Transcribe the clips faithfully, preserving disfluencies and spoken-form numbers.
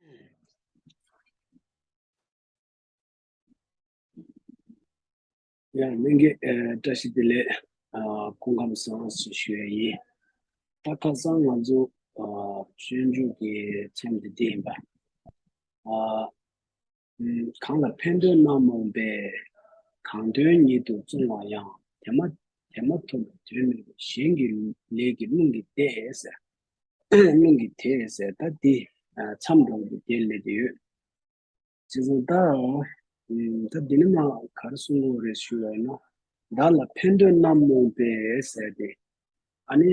ཡ་ལྷན་རྒྱས། ཨ་བཀྲ་ཤིས་བདེ་ལེགས། ཨ་སྐུ་ཁམས་བཟང་ཞེས་ཞུ་ཡ་ཡིན། ད་ཁ་སང་ང་ཚོ་ཨ་སྤྱོད་འཇུག་གི་མཚམས་དེ་འདི་ཡིན་པ། ཨ་ཨམ་གང་ལ་ཕན་འདོད་རྣམ་རྨོངས་པས། གང་དོན་ཉིད་དུ་བཙོང་བ་ཡང་། དེ་མ་དེ་མ་ཐོབ་པར་དོན་མེད་པས། གཞན་གྱི་ལས་ཀྱིས་རླུང་གིས་བདས་ཟེར། རླུང་གིས་བདས་ཟེར། ད་འདི་ཨ་མཚམས་འདྲ་བོ་འདི་དེ་སླེབས་བསྡད་ཡོད། བྱས་ཙང་ད་ཨ་ད་འདི་ནས་མར་ག་རེ་གསུང་གི་ཡོད་རེད་ཞུ་བ་ཡིན་ན། བདག་ལ་ཕན་འདོད་རྣམ་རྨོངས་པས་ཟེར་ཏེ། ཨ་ནི་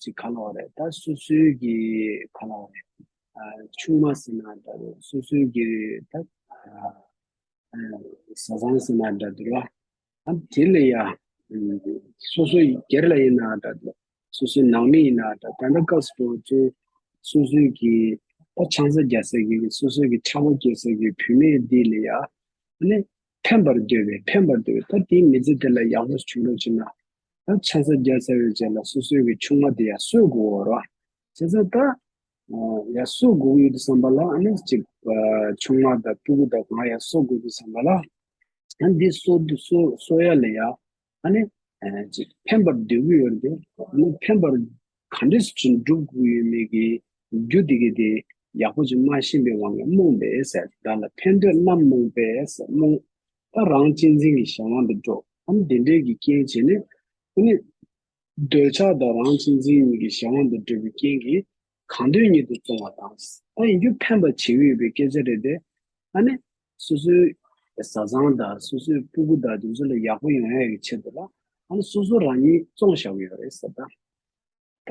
ཅིག་ག་ལབ་དགོས་རེད། ད་སོ་སོའི་གི་ག་ལབ་དགོས་རེད། ཨ་ཆུང་མ་ཟེར་ན་འདྲ་རེད། སོ་སོའི་གི་ད་ཨ་ཨ་བཟའ་ཚང་ཟེར་ན་འདྲ་འདུག་ར། ཨ་དེ་ལ་ཡ་ཨ་སོ་སོའི་སྒེར་ལ་ཡིན་ན་འདྲ་འདུག་སོ་སོའི་ནང་མི་ཡིན་ན་འདྲ། ད་ལྟ་སྐབས་སུ་ཚུ་སོ་སོའི་གི་ད་ཆང་ས་རྒྱག་ས་གི་སོ་སོའི་གི་ཆག་སྒོ་སྐྱེ་ས་གི་བུད་མེད་འདི་ལ་ཡ་ཨ་ནི་ཕན་པར་འདོད་པའི་ཕན་པར་འདོད་པའི་ད་དེའི་མི་ཚེ་དེ་ལ་ཡག་པོ་བྱུང་རོགས་བྱེད་ན། ད་ཆང་ས་རྒྱག་ཚར་བའི་རྗེས་ལ་སོ་སོའི་གི་ཆུང་མ་དེ་ཡར་གསོ་དགོས་ར། བྱས་ཙང་ད་ཨ་ཡར་གསོ་དགོས་ཡོད་དུས་ཙམ་པ་ལ་ཨ་ནི་ཅིག་ཨ་ཆུང་མ་དང་སྤུ་གུ་དང་གང་ཡར་གསོ་དགོས་དུས་ཙམ་པ་ལ། ཨ་འདི་གསོ་དུས་གསོ་གསོ་ཡ་ལ་ཡ་ཨ་ནི་ཨ་ཅིག་ཕན་པར་འདོད་ཀྱི་ཡོད་རེད། ཨ་ནི་ཕན་པར་ག་འདྲས་ཅིག་འགྲུབ་དགོས་ཡོད་མེད་ཀྱི་རྒྱུ་དེ་གི་དེ་ཡག་པོ་ཅིག་མ་ཤེས་པའི་དབང་གིས་རྨོངས་པས་ཟེར། བདག་ལ་ཕན་འདོད་རྣམ་རྨོངས་པས་ཟེར། རྨོངས། ད་རང་གཅེས་འཛིན་གྱི་གཞན་དབང་དུ་འགྲོ། ཨ་ནི་དེ་འདྲས་ཀྱི་རྐྱེན་བྱས་ནས་ཨ་ནི་འདོད་ཆགས་དང་རང་གཅེས་འཛིན་གཉིས་ཀྱི་གཞན་དབང་དུ་འགྲོ་བའི་རྐྱེན་གྱིས་གང་དོན་ཉིད་དུ་བཙོང་བ་དང་། ཨ་ཡིན་རྒྱུ་ཕན་པ་བྱེད་ཀྱི་ཡོད་པའི་སྐད་ཆ་རེད་དེ། ཨ་ནི་སོ་སོའི་བཟའ་ཚང་དང་སོ་སོའི་སྤུ་གུ་དང་དེ་ཚོ་ལ་ཡག་པོ་ཡོང་ཡ་གི་ཆེད་དུ་ལ་ཨ་ནི་སོ་སོ་རང་ཉིད་བཙོང་བཞག་གི་ཡོད་རེད་ཟེར། ད་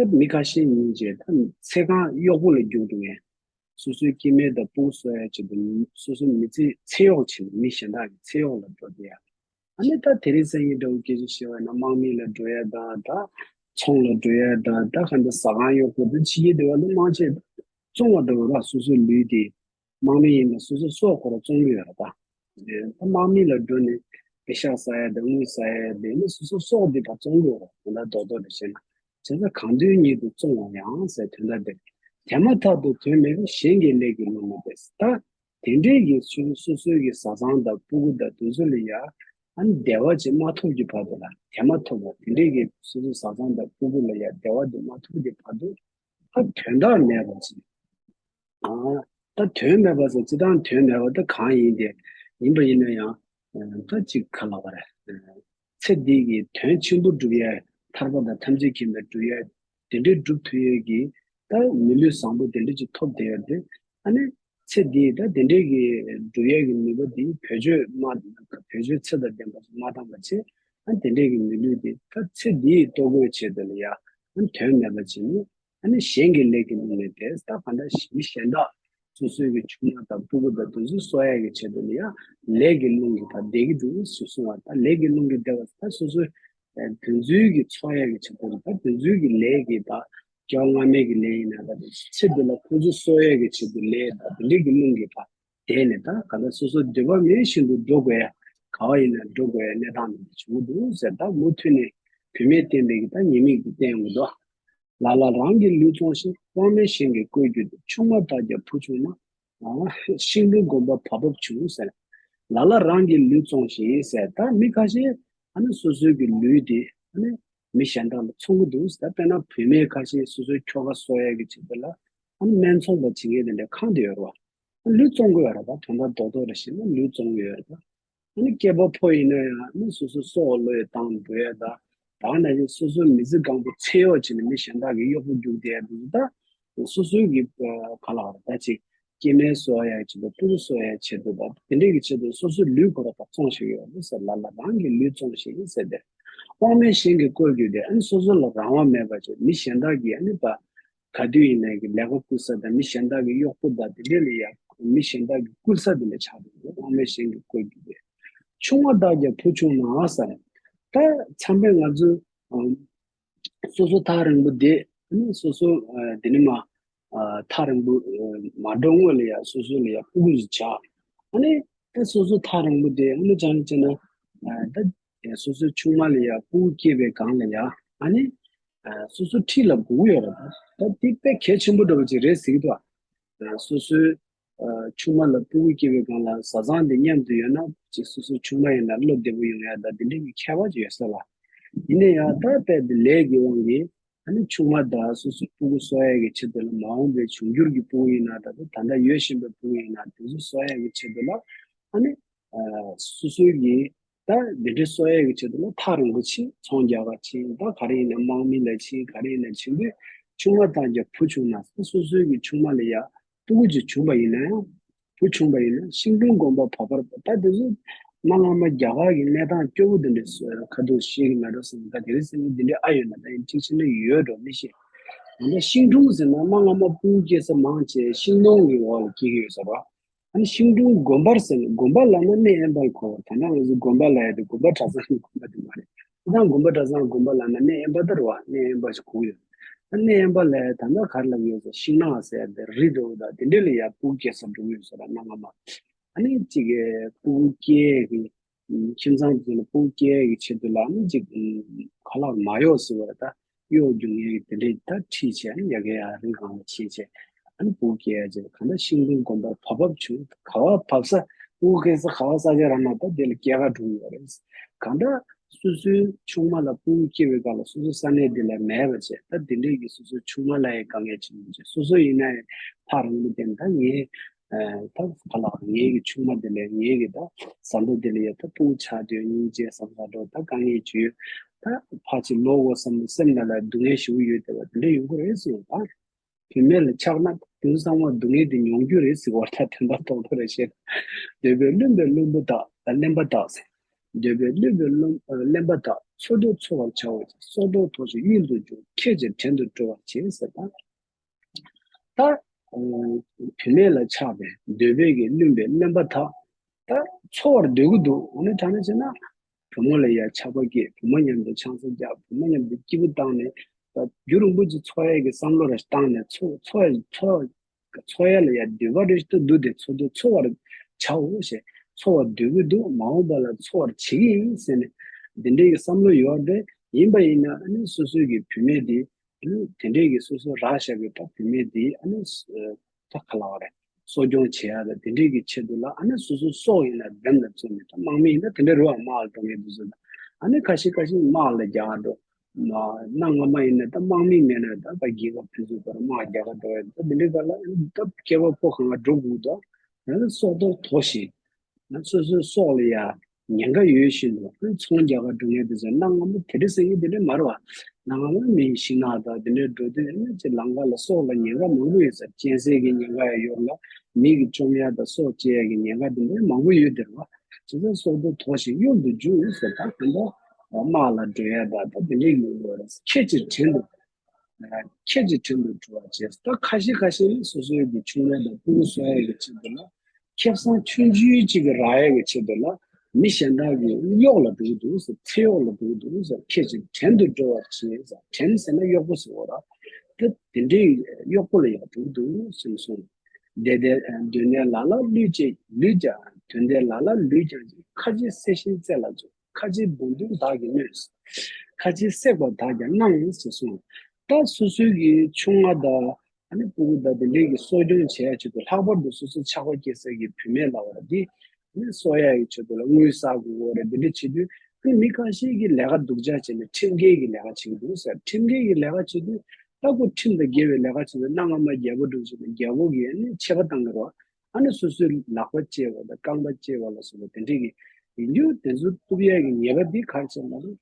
ད་མི་ཁ་ཤས་ཡིན་རྗེས་ད་ཚེ་གང་གཡོག་པོ་ལ་རྒྱུག་འགྲོ་མཁན། སོ་སོའི་སྐྱེ་དམན་དང་སྤུ་གུ་གསོ་ཡ་ཆེད་དུ་སོ་སོའི་མི་ཚེ་ཚེ་གཡོག་བྱེད་མི་གཞན་དག་གི་ཚེ་གཡོག་ལ་འགྲོ་བསྡད་ཡ། ཨ་ནི་ད་དེ་རིང་སང་ཉིན་འདྲ་བོ་སྐད་ཆ་བཤད་པ་ཡིན་ན་དམག་མི་ལ་འགྲོ་ཡ་དང་ད་ཚོང་ལ་འགྲོ་ཡ་དང་ད་ག་འདྲ་ཟ་ཁང་གཡོག་པོ་དང་ཕྱི་རྒྱལ་སྡེ་བ་ལ་དམག་ཆས་བཙོང་བ་འདྲ་བོ་ར། སོ་སོའི་ལུས་དེ་དམག་མི་ཡིན་ན་སོ་སོའི་སྲོག་ཁོ་རང་བཙོང་གི་ཡོད་ར། ད་ད་དམག་མི་ལ་འགྲོ་ནས་པེ་ཤག་ཟ་ཡ་དང་དངུལ་ཟ་ཡ་དེ་ནི་སོ་སོའི་སྲོག་དེ་ཕར་བཙོང་གི་ཡོད་ར། དོན་དག་རྡོག་རྡོག་རེ་བཤད་ན། བྱས་ཙང་གང་དོན་ཉིད་དུ་བཙོང་བ་ཡང་ཟེར་དོན་དག་དེ། དེ་མ་ཐག་ཏུ་དོན་མེད་པས་གཞན་གྱི་ལས་ཀྱིས་རླུང་མི་བདེ། ད་དེ་འདྲའི་གི་སོ་སོ་སོའི་གི་བཟའ་ཚང་དང་སྤུ་གུ་དང་དེ་ཚོ་ལ་ཡ་ཨ་ནི་བདེ་བ་ཅིག་མ་ཐོབ་ཀྱི་བར་དུ་ལ་དེ་མ་ཐོབ་པ་དེ་འདྲའི་གི་སོ་སོའི་བཟའ་ཚང་དང་སྤུ་གུ་ལ་ཡ་བདེ་བ་དེ་མ་ཐོབ་ཀྱི་བར་དུ་ད་དོན་དག་མེད་པ་ཅིག་ཨ་ད་དོན་མེད་པ་ཟེར་སྤྱིར་བཏང་དོན་མེད་པ་ད་གང་ཡིན་ཏེ། ཡིན་པ་ཡིན་ན་ཡང་ཨ་ད་ཅིག་ག་ལབ་དགོས་རེད། ཚེ་འདི་གི་དོན་ཆེན་པོ་སྒྲུབ་ཡས། ཐར་པ་དང་ཐམས་ཅད་མཁྱེན་པ་སྒྲུབ་ཡས། དེ་འདྲའི་སྒྲུབ་ཐུབ་ཡས་ཀྱི་ད་མི་ལུས་བཟང་པོ་དེ་འདྲ་ཅིག་ཐོབ་བསྡད་ཡོད་དེ། ཨ་ནི་ཚེ་འདི་ད་དེ་འདྲའི་གི་སྒྲུབ་ཡས་ཀྱི་ནུས་པ་འདི་བེད་སྤྱོད་མ་བེད་སྤྱོད་ཚད་དང་ལྡན་པ་ཞིག་མ་བཏང་བ་བྱས། ཨ་དེ་འདྲའི་གི་མི་ལུས་འདི་ད་ཚེ་འདིའི་ལྟོ་གོས་ཆེད་དུ་ལ་ཡ་ཨ་དོན་མེད་པ་བྱས་ནས། ཨ་ནི་གཞན་གྱི་ལས་ཀྱིས་རླུང་མི་བདེ། ད་ག་འདྲ་ཞིག་མི་གཞན་དག་སོ་སོའི་གི་ཆུང་མ་དང་སྤུ་གུ་དང་དེ་ཚོ་གསོ་ཡ་གི་ཆེད་དུ་ལ་ཡ་ལས་ཀྱིས་རླུང་གིས་ད་བདེ་གི་འདུག་ཟེར་གསུང་བ། ད་ལས་ཀྱིས་རླུང་གིས་བདེ་བ་ད་སོ་སོའི་ཨ་དེ་ཚོའི་གི་འཚོ་ཡ་གི་ཆེད་དུ་ད་དེ་ཚོའི་གི་ལས་ཀྱིས་ད་སྐྱེ་བ་སྔ་མའི་གི་ལས་ཡིན་ན་ད་ཚེ་འདི་ལ་ཁོ་ཚོ་གསོ་ཡ་གི་ཆེད་དུ་ལས་ད་དེ་འདྲའི་གི་རླུང་གིས་ད་བདེ་ནས་ད་ག་ད་སོ་སོ་འདོད་པ་མེད་བཞིན་དུ་འགྲོ་དགོས་ཡ། ག་བ་ཡིན་ན་འགྲོ་དགོས་ཡ་གནས་སྟངས་འདི་བྱུང་འདུག་ཟེར། ད་མུ་མཐུད་ནས་བུད་མེད་བསྟན་པའི་གི་ད་ཉེས་དམིགས་འདི་བསྟན་འོ་དོ། ལ་ལ་རང་གི་ལུས་བཙོང་ཞིང་། དབང་མེད་གཞན་གྱི་བཀོལ་རྒྱུ་དེ། ཆུང་མ་དག་ཀྱང་བུ་ཆུང་ན། ཤིང་ལོ་སྒོམ་པ་བབ་བབ་བྱུང་ཟེར། ལ་ལ་རང་གི་ལུས་བཙོང་ཞིང་ཟེར། ད་མི་ཁ་ཤས་ཨ་ནི་སོ་སོའི་གི་ལུས་དེ་ཨ་ནི་མི་གཞན་དག་ལ་བཙོང་གི་འདུག་ཟེར། ད་དཔེར་ན་བུད་མེད་ཁ་ཤས་སོ་སོའི་ཁྱོ་ག་གསོ་ཡ་གི་ཆེད་དུ་ལ་ཨ་ནི་སྨན་བཙོང་པ་བྱེད་མཁན་དེ་འདྲ་གང་དུ་ཡོད་རེད་བ། ལུས་བཙོང་གི་ཡོད་རེད། ད་དོན་དག་རྡོག་རྡོག་རེ་བཤད་ན་ལུས་བཙོང་གི་ཡོད་རེད། ད་ཨ་ནི་སྐྱེས་པ་ཕོ་ཡིན་ན་ཡང་ཨ་ནི་སོ་སོ་སྲོག་བློས་བཏང་འགྲོ་ཡ་ད། ད་ནང་བཞིན་སོ་སོའི་མི་ཚེ་གང་པོ་ཚེ་གཡོག་བྱས་ནས་མི་གཞན་དག་གི་གཡོག་པོ་རྒྱུག་བསྡད་ཡ་འདུག་ད་སོ་སོའི་གི་ག་ལ་བར་ད་ཅིག་སྐྱེ་དམན་གསོ་ཡ་ཆེད་དུ་སྤུ་གུ་གསོ་ཡ་ཆེད་དུ་ད་དེ་འདྲའི་གི་ཆེད་དུ་སོ་སོའི་ལུས་ཁོ་ར་ད་བཙོང་བཞག་ཡོད་རེད་ཟེར། ལ་ལ་རང་གི་ལུས་བཙོང་ཞིང་ཟེར་ཏེ། དབང་མེད་གཞན་གྱི་བཀོལ་རྒྱུ་དེ་ཨ་ནི་སོ་སོ་ལ་རང་དབང་མེད་པ་ཅིག་མི་གཞན་དག་གིས་ཨ་ནི་ད། ག་དུས་ཡིན་ནའི་གི་ལས་ཀ་བསྐུལ་ས་དང་མི་གཞན་དག་གི་གཡོག་པོ་དང་དེ་འདྲ་ལ་ཡ་མི་གཞན་དག་གི་བསྐུལ་ས་དེ་ལ་ཆགས་འདུག་དབང་མེད་གཞན་གྱི་བཀོལ་རྒྱུ་དེ། ཆུང་མ་དག་ཀྱང་བུ་ཆུང་ན་ཟེར། ད་མཚམས་རེ་ང་ཚོ་ཨ་སོ་སོ་ཐག་རིང་པོ་བསྡད། ཨ་ནི་སོ་སོ་ཨ་དེ་ནི་མ་ཨ་ཐག་རིང་པོ་ཨ་མ་འགྲོ་སྔོན་ལ་ཡ་སོ་སོ་ལ་ཡ་སྤུ་གུ་ཞིག་ཆགས། ཨ་ནི་ད་སོ་སོ་ཐག་རིང་པོ་བསྡད། ཨ་ནི་ཅང་བྱས་ན་ཨ་ད་སོ་སོའི་ཆུང་མ་ལ་ཡ་སྤུ་གུ་སྐྱེས་པའི་སྒང་ལ་ཡ་ཨ་ནི། ཨ་སོ་སོ་འཁྲིས་ལ་སྒུག་ཡོད་རེད་པ། ད་འདི་དཔེ་གལ་ཆེན་པོ་འདྲ་བོ་ཅིག་རེད་ཟེར་གྱི་འདུག་ཨ་སོ་སོའི་ ཆུང་མ་ལ་སྤུ་གུ་སྐྱེས་པའི་སྒང་ལ་བཟའ་ཚང་དེ་མཉམ་དུ་ཡོད་ན་ཅིག་སོ་སོ་ཆུང་མ་ཡིན་ན་བློ་བདེ་པོ་ཡོང་ཡ་ད་དེ་འདྲའི་གི་ཁྱད་པར་ཅིག་ཡོད་ས་ལ། ཡིན་ན་ཡང་ད་ལྟ་དེ་ལས་ཀྱི་དབང་གིས་ཨ་ནི་ཆུང་མ་དང་སོ་སོའི་སྤུ་གུ་གསོ་ཡ་གི་ཆེད་དུ་ལ་མ་འོངས་པའི་འབྱུང་འགྱུར་གྱི་སྤུ་གུ་ཡིན་ན་ད་ལྟ་ད་ལྟ་ཡོད་བཞིན་པའི་སྤུ་གུ་ཡིན་ན་དེ་ཚོ་གསོ་ཡ་གི་ཆེད་དུ་ལ་ཨ་ནི་སོ་སོའི་གི་ད་འདི་འདྲའི་གསོ་ཡ་གི་ཆེད་དུ་ལ་ཐག་རིང་པོ་ཕྱིན་ཚོང་རྒྱག་ག་ཕྱིན་ད་ག་རེ་ཡིན་ན་དམག་མི་ལ་ཕྱིན་ག་རེ་ཡིན་ན་ཕྱིན་དུས་ཆུང་མ་དང་རྒྱ་བུ་བྱུང་ན་སོ་སོའི་གི་ཆུང་མ་ལ་ཡ་སྤུ་གུ་ཅིག་བྱུང་པ་ཡིན་ན་ཡང་བུ་བྱུང་པ་ཡིན་ན་ཤིང་སྡོང་དགོན་པ་བབས་པར་ད་དེ་ཚོ་གནའ་སྔ་མ་རྒྱ་གར་གྱི་གནས་སྟངས་སྐྱོ་བོ་དེ་འདྲ་ཁ་ཐུག་ཤེས་ཀྱི་མེད་འགྲོ་བསམ་ད་དེ་རིང་སང་ཉིན་འདི་འདྲའི་ཨ་ཡོད་ན་ད་ཡིན་གཅིག་བྱས་ན་ཡོད་འགྲོ་མི་ཤེས། ད་ལྟ་ཤིང་སྡོང་ཟེར་ན་གནའ་སྔ་མ་སྤུ་གུ་སྐྱེ་ས་མང་ཆེ་ཤིང་སྡོང་གི་འོག་ལ་སྐྱེ་གི་ཡོད་ས་རེད། ཨ་ནི་ཤིང་སྡོང་དགོན་པར་ཟེར་ནས་དགོན་པ་ལབ་ན་གནས་དབེན་པར་གོ་བ་ད་ནང་ང་ཚོ་དགོན་པ་ལབ་ཡ་དེ་དགོན་པ་གྲྭ་ཚང་གི་དགོན་པ་དེ་མ་རེད། ད་དགོན་པ་གྲྭ་ཚང་དགོན་པ་ལབ་ན་གནས་དབེན་པ་ད་རེད་བ། གནས་དབེན་པ་ཞིག་གོ་གི་ཡོད། ད་གནས་དབེན་པ་ལ་ད་ནང་ག་རེ་ལབ་ཡོད་ཟེར་ཤིང་ནགས་ཟེར་ཡ་དེ་རི་འདྲ་བོ་ད་དེ་འདྲ་ལ་ཡ་སྤུ་གུ་སྐྱེ་ས་འགྲོ་གི་ཡོད་ཟེར་ད་གནའ་སྔ་མ། ཨ་ནི་གཅིག་གི་སྤུ་གུ་སྐྱེ་གི་ཁྱིམ་ཚང་དེ་ཚོ་ལ་སྤུ་གུ་སྐྱེ་གི་ཆེད་དུ་ལ་ཨ་ནི་གཅིག་ཁ་ལག་མ་གཡོག་ཟེར་བ་ད་གཡོག་རྒྱུ་ངའི་དེ་འདྲའི་ད་ཁྲིད་བྱས་ཨ་ནི་ཡ་གི་ཡ་རི་སྒང་ལ་ཁྲིད་བྱས་ཨ་ནི་སྤུ་གུ་སྐྱེ་ཡ་བྱས་གང་ལྟར་ཤིང་སྡོང་དགོན་པར་བབས་བབས་བྱུང་ག་བ་བབས་ས་སྤུ་གུ་སྐྱེ་ས་ག་བ་ས་ཆ་ར་ན་ད་དེ་ལ་སྐྱེ་ག་འགྲོ་གི་ཡོད་རེད། གང་ལྟར་སོ་སོའི་ཆུང་མ་ལ་སྤུ་གུ་སྐྱེ་བའི་སྐབས་ལ་སོ་སོའི་ས་གནས་འདི་ལ་མེད་པ་བྱས་ད་དེ་འདྲའི་གི་སོ་སོའི་ཆུང་མ་ལ་ཡང་དཀའ་ངལ་ཆེན་པོ་བྱས་སོ་སོ་ཡིན་ན་ཡང་ཕ་རང་ལུས་རྟེན་ད་ངའི་ད་ཁ་ལག་ངའི་གི་ཆུང་མ་དེ་ལས་ངའི་གི་ད་བཟའ་ཟླ་དེ་ལ་ཡང་ད་སྤུ་གུ་ཆགས་དུས་སྙིང་རྗེ་བསམ་ས་འགྲོ་ད་དཀའ་ངལ་བྱུང་ཡོད་ད་ཕ་ཅིག་ལོག་དགོས་བསམ་ནས་སེམས་ནང་ལ་སྡུག་བསྔལ་ཞེ་པོ་ཡོད་བསྡད་པ་དེ་འདྲ་ཡོང་གི་རེད་ཟེར་ཡོད་ད། བུད་མེད་ལ་ཆགས་ན་དུས་ཚང་མ་སྡུག་བསྔལ་དེ་མྱོང་རྒྱུ་རེད་ཟེར་བ་ད་དོན་དག་རྡོག་རྡོག་རེད་ཤེས། འདོད་པས་བླུན་པའི་བླུན་པོ་དག་གླེན་པ་དག་ཟེར། འདོད་པས་བླུན་པའི་བླུན་གླེན་པ་དག་འཚོ་སྡོད་འཚོ་བར་བྱའོ། སྲོག་ཐོག་ཐོགས་ཤིང་གཡུལ་དུ་འཇུག་ཁྱེད་ཀྱི་བྲན་དུ་འགྲོ་བར་བྱེད་ཟེར་ད། ད། བུད་མེད་ལ་ཆགས་པའི་འདོད་པས་ཀྱི་བླུན་པའི་གླེན་པ་དག་ད་འཚོ་བར་འདོད་ཀྱི་འདུག་འོ་ན་དྲང་གནས་བྱས་ན། བུ་མོ་ལ་ཡ་ཆགས་པ་སྐྱེས་བུ་མོ་མཉམ་དུ་ཆང་ས་རྒྱག་བུ་མོ་མཉམ་དུ་སྐྱིད་པོ་བཏང་ནས་ད་རྒྱུན་རིང་པོ་ཅིག་འཚོ་ཡས་ཀྱི་བསམ་བློ་ར་བཏང་ནས་འཚོ་འཚོ་ཡ་འཚོ་འཚོ་ཡ་ལ་ཡ་འདོད་པ་རེ་ཞིག་ཏུ་འདུག་དེ་འཚོ་དུ་འཚོ་བར་བྱའོ་ཞེས་འཚོ་བར་འདོད་ཀྱི་འདུག་མ་འོངས་པ་ལ་འཚོ་བར་བྱེད་ཀྱི་ཡིན་ཟེར་ནས་འདི་འདྲའི་གི་བསམ་བློ་ཡོད་དེ་ཡིན་པ་ཡིན་ན་ཨ་ནི་སོ་སོའི་གི་བུད་མེད་དེ། ཨ་ནི་དེ་འདྲའི་གི་སོ་སོ་རག་བཞག་པའི་ད་བུད་མེད་དེ་ཨ་ནི་ད་ག་ལ་བ་རེད་གསོ་སྐྱོང་བྱེད་ཡ་ད་དེ་འདྲའི་གི་ཆེད་དུ་ལ་ཨ་ནི་སོ་སོའི་སྲོག་ཡིན་ན་འགྲམ་ལ་བཙུགས་ནས་ད་དམག་མི་ཡིན་ན་དེ་འདྲ་རུ་བ་དམག་ལ་འགྲོ་མཁན་དེ་ཚོ་ད་ཨ་ནི་ཁ་ཤས་ཁ་ཤས་དམག་ལ་རྒྱག་འགྲོ་གནའ་སྔ་མ་ཡིན་ན་ད་དམག་མི་མེད་ན་ད་ད་རྒྱལ་ཁབ་དེ་ཚོ་ད་དམག་རྒྱག་ག་འགྲོ་ཡ་ད་དེ་འདྲའི་ག་ལ་ཨ་ནི་ད་སྐྱེ་བ་ཕོ་གང་ག་འགྲོ་དགོས་ད་ཨ་ནི་སྲོག་ཐོག་ཐོགས་ཤིང་། ང་སོ་སོའི་སྲོག་ལ་ཡ་ཉེན་ཁ་ཡོད་བཞིན་དུ་ཚོང་རྒྱག་ག་འགྲོ་མཁན་དེ་ཚོ་གནའ་སྔ་མོ་དེ་འདྲ་ཟེར་མཁན་དེ་འདྲ་མ་རེད་བ། གནའ་སྔ་མོ་མི་ཤིང་ནགས་དང་དེ་འདྲ་འགྲོ་དུས་ཨ་ནི་ཅིག་ལམ་ཁ་ལ་སྲོག་ལ་ཉེན་ཁ་མང་པོ་ཡོད་ས་གཅན་གཟན་གྱི་ཉེན་ཁ་ཡང་ཡོད་ལ་མི་གིས་བཅོམ་ཡ་དང་སྲོག་བཅད་ཡ་གི་ཉེན་ཁ་དེ་འདྲ་མང་པོ་ཡོད་དེ་རེད་བ། བྱས་ཙང་སྲོག་ཐོག་ཐོགས་ཤིང་གཡུལ་དུ་འཇུག་ཟེར་ད་དེ་འདྲ་དམག་ལ་འགྲོ་ཡ་དང་ད་དེ་འདྲའི་ཡོད་རེད་ཁྱེད་ཀྱི་བྲན་དུ། ཁྱེད་ཀྱི་དྲིན་དུ་འགྲོ་བ་བྱས། ད་ཁ་ཤས་ཁ་ཤས་ནི་སོ་སོའི་གི་ཆུང་མ་དང་སྤུ་གུ་གསོ་ཡ་གི་ཆེད་དུ་ལ། ཁེ་བཟང་ཆུང་ཆུང་གཅིག་གི་རག་ཡ་གི་ཆེད་དུ་ལ། མི་གཞན་དག་གི་གཡོག་ལ་འགྲོ་གི་འདུག་ཟེར། ཚེ་གཡོག་ལ་འགྲོ་གི་འདུག་ཟེར། ཁྱེད་ཀྱི་དྲིན་དུ་འགྲོ་བ་བྱས་ཟེར། དྲིན་ཟེར་ན་གཡོག་པོ་ཟེར་བ་ར། ད་དེ་འདྲའི་གཡོག་པོ་ལ་ཡང་འགྲོ་གི་འདུག་ཟེར་གསུངས། དེ་དེ་དོན་དེ་ལ་ལ་ལུས་ཀྱི་ལུས་ཀྱང་དོན་དེ་ལ་ལ་ལུས་ཀྱང་ཁ་ཅིག་གསལ་ཞིང་བཙལ་ལ་འཇུག་ཁ་ཅིག་སྡོང་དུམ་བདག་གིས་མནོས། ཁ་ཅིག་བསྲེགས་པ་བདག་ཀྱང་གནང་ཟེར་གསུངས། ད་སོ་སོའི་གི་ཆུང་མ་དང་ཨ་ནི་སྤུ་གུ་དང་དེ་འདྲའི་གི་གསོ་སྐྱོང་བྱེད་ཡ་ཆེད་དུ་ལྷག་པར་དུ་སོ་སོ་ཆགས་པ་སྐྱེ་ས་གི་བུད་མེད་ལ་བར་འདི་ཨ་ནི་གསོ་ཡ་གི་ཆེད་དུ་ལ་དངུལ་བསགས་དགོས་རེད། འདི་འདྲ་བྱེད་དུས་ཨ་ནི་མི་ཁ་ཤས་ཀྱིས་ལས་ཀ་སྡུག་ཅག་བྱས་ནས་ཁྲིམས་འགལ་གྱི་ལས་ཀ་བྱེད་ཀྱི་འདུག་ཟེར། ཁྲིམས་འགལ་གྱི་ལས་ཀ་བྱེད་དུས་ད་ཁོ་ཁྲིམས་དང་འགལ་བའི་ལས་ཀ་བྱེད་དུས་གནའ་སྔ་མ་རྒྱལ་པོ་འགྲོ་བྱེད་ནས་རྒྱལ་པོ་གིས་ཨ་ནི་ཆད་པ་བཏང་གི་རེད། ཨ་ནི་སོ་སོའི་ལག་པ་བཅད་པ་དང་རྐང་པ་བཅད་པ་ལ་སོགས་པ་དེ་འདྲས་ཀྱི་ཡིན་རྒྱུ་དེ་ཚོ་གཏུབ་ཡས་ཀྱི་ཉེས་པ་འདི་ག་རེ་བྱས་ལབ་ན།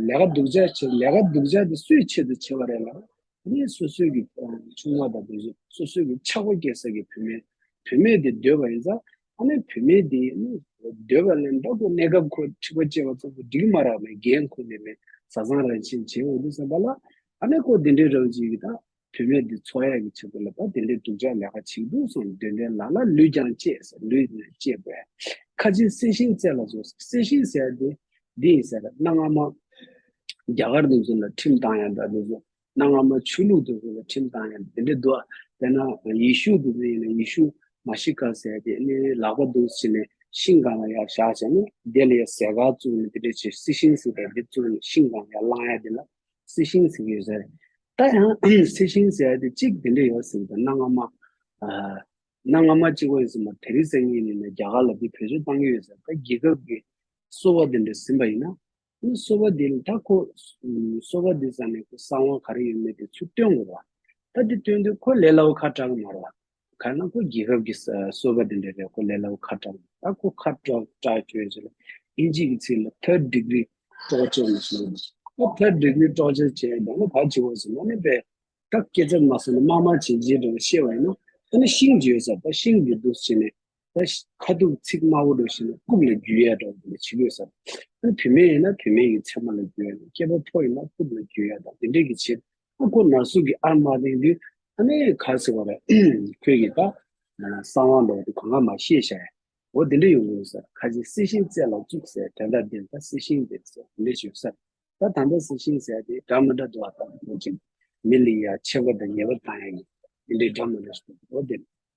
ལས་ཀ་སྡུག་ཅག་བྱེད་ལས་ཀ་སྡུག་ཅག་དེ་སུའི་ཆེད་དུ་བྱེད་པ་རེད་ལབ་ན། ཨ་ནི་སོ་སོའི་གི་ཆུང་མ་དང་དེ་ཚོ་སོ་སོའི་གི་ཆགས་པ་སྐྱེ་ས་གི་བུད་མེད་བུད་མེད་དེ་འདོད་པ་ཡིན་ཙང་ཨ་ནི་བུད་མེད་དེ་ནི་འདོད་པ་ལས་འདྲ་པོ་གནས་སྐབས་ཁོ་འཁྲིག་པ་སྐྱེ་བ་ཚོ་འགྲིག་མ་རག་མེད་འགན་ཁུར་ནས་མེད་བཟའ་ཚང་རང་བཞིན་བྱེད་འོས་འདུག་བསམ་པ་ལ་ཨ་ནི་ཁོ་དེ་འདྲའི་རང་བཞིན་གི་ད། བུད་མེད་འདི་འཚོ་ཡག་གི་ཆེད་དུ་ལ་ད་དེ་འདྲའི་སྡུག་ཅག་ལས་ཀ་བྱེད་འདུག་གསུངས། དོན་དེ་ལ་ལ་ལུས་ཀྱང་བཅད་ཟེར། ལུས་ནི་བཅད་དགོས། ཁ་ཅིག་གསེར་ཤིང་རྩེ་ལ་བཟོ། གསེར་ཤིང་ཟེར་དེ་འདི་ཡིན་ཟེར། གནའ་སྔ་མ་རྒྱ་གར་དེ་ཚོ་ལ་ཁྲིམས་བཏང་ཡག་འདྲ་དེ་ཚོ་གནའ་སྔ་མ་ཆོས་ལུགས་དེ་ཚོ་ལ་ཁྲིམས་བཏང་ཡག་དེ་འདྲ་འདུག་དཔེར་ན་ཡེ་ཤུ་དེ་ཚོ་ཡིན་ན་ཡེ་ཤུ་མ་ཤི་ཀ་ཟེར་དེ་ནི་ལག་པ་འདུག་ཟེར་ནས་ཤིང་སྒང་ལ་ཡར་བཞག་བྱས་ནས་དེ་ལ་ཡ་ཟས་ག་བཙུགས་ནས་དེ་འདྲ་བྱས་གསེར་ཤིང་ཟེར་དེ་འདི་བཙུགས་ནས་ཤིང་སྒང་ལ་ཡར་བླངས་ཡག་དེ་ལ། གསེར་ཤིང་ཟེར་གྱི་ཡོད་ས་རེད། ད་ཡང་གསེར་ཤིང་ཟེར་ཡ་དེ་གཅིག་དེ་འདྲ་ཡོད་ཟེར་གྱི་འདུག་གནའ་སྔ་མ། ཨ། གནའ་སྔ་མ་གཅིག་པོ་ཡིན་ཟེར་མ། དེ་རིང་སང་ཉིན་ནས་རྒྱ་གར་ལ་འདི་བེད་སྤྱོད་བཏང་གི་ཡོད་ཟེར། ད་རྒྱལ་ཁབ་ཀྱི་གསོལ་བ་དེ་འདྲ་ཟིན་པ་ཡིན་ན། ཨ་ནི་གསོལ་བ་དེ་ལ་ད་ཁོ་གསོལ་བ་དེ་ཟ་ནས་ཁོ་གསང་བ་ག་རེ་ཡོད་མེད་དེ་ཚུར་སྟོན་དགོས་པ། ད་དེ་སྟོན་དུས་ཁོ་ལས་སླ་བོ་ཁ་གྲག་གི་མ་རེད་བ། གང་ན་ཁོ་རྒྱལ་ཁབ་ཀྱི་ས་གསོལ་བ་དེ་འདྲ་རེད། ཁོ་ལས་སླ་བོ་ཁ་གྲག་ད་ཁོ་ཁ་གྲག་གྲག་བྱོས་ཟེར་ལ། ཨིན་ཇི་གི་ཚིག་ལ་third degree torture ནས་ཞུ་གི་འདུག་ཁོ་third degree torture བྱས་ད་ནི་ག་བྱེད་དགོས་ཟེར་ན་ནི་པས། ད་སྐད་ཆ་མ་གསུངས་ན་དམར་དམར་བྱེད་བྱེད་འགྲོ་བཤད་པ་ཡིན་ན། ཨ་ནི་ཤིང་བརྗོད་ས་ད་ཤིང་འདི་འདུག་བྱས་ནས། ད་ཤ་ཁ་ཐུག་ཚིག་དམར་པོ་འགྲོ་བཞིན་ན་རྐུབ་ལ་རྒྱུ་ཡས་འདྲ་བོ་འདི་བྱེད་དགོས་ས། ཨ་ནི་བུད་མེད་ཡིན་ན་བུད་མེད་ཀྱི་མཚན་མ་ལ་རྒྱུ་ཡས་འདྲ། སྐྱེས་པ་ཕོ་ཡིན་ན་རྐུབ་ལ་རྒྱུ་ཡས་འདྲ། དེ་འདྲས་ཀྱི་བྱེད། ཨ་ཁོ་ན་ཟུག་གི་ཨར་མ་ལྡན་དུས་ཨ་ནི་ག་ཟེར་བ་རེད། ཁོས་ཀྱི་ད་གསང་བ་འདྲ་བོ་འདི་གང་ག་མ་ཤེས་བྱ་ཡ། འོ་དེ་འདྲས་ཡོང་དགོས་ས། ཁ་ཅིག་སྲི་ཤིང་རྩེ་ལ་བཙུགས་ཟེར། དེ་འདྲ་དེ་ད་སྲི་ཤིང་དེ་ཟེར་དེ་འདྲས་ཞུ་ས། ད་ད་ལྟ་སྲི་ཤིང་ཟེར་དེ་འདྲ་མི་འདྲ་འདུག་ཨ། ད་ཁོ་ཅིག་མི་ལ་ཡ་ཆད་པ་དང་ཉེས་པ་བཏང་ཡ་ཡིན། དེ་འདྲའི་འདྲ་མི་འདྲ་ཞིག་འདུག་འོ་དེ་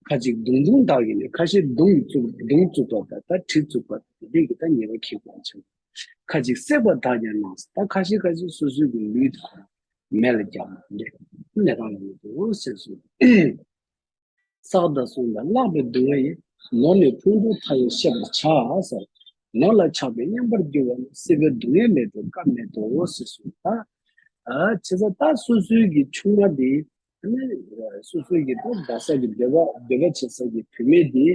ཁ་ཅིག་མདུང་ཐུང་དག་གིས་ནི། ཁ་ཤས་མདུང་བཙུགས་མདུང་བཙུགས་པ་དང་ད་གྲི་བཙུགས་པ་དེ་འདྲའི་གི་ད་ཉེས་པ་འཁྱེར་དགོས་ཆགས། ཁ་ཅིག་བསྲེགས་པ་དག་ཀྱང་སྣང་། ད་ཁ་ཤས་ཁ་ཤས་སོ་སོའི་གི་ལུས་དང་མེ་ལ་བརྒྱབ་པ་དེ་འདྲའི་གནས་སྟངས་ཡོང་འདུག་ཟེར་སོང་། བསགས་དང་བསྲུངས་དང་བརླག་པའི་སྡུག་བསྔལ་ཡིན། ནོར་ནི་ཕུང་འགྲོ་མཐའ་ཡས་ཤེས་པར་བྱ་ཟེར། ནོར་ལ་ཆགས་པས་མཉམ་པར་གྱུར་པ་ནི། སྲིད་པའི་སྡུག་བསྔལ་མེད་པས་སྐབས་མེད་དོ་ཟེར་གསུངས་པ། ཨ་བྱས་ཙང་ད་སོ་སོའི་གི་ཆུང་མ་དེ་ནི་སོ་སོའི་གི་ད་བསྡད་ས་གི་སྡོད་པ་སྡོད་པ་བྱེད་ས་གི་བུད་མེད་དེ།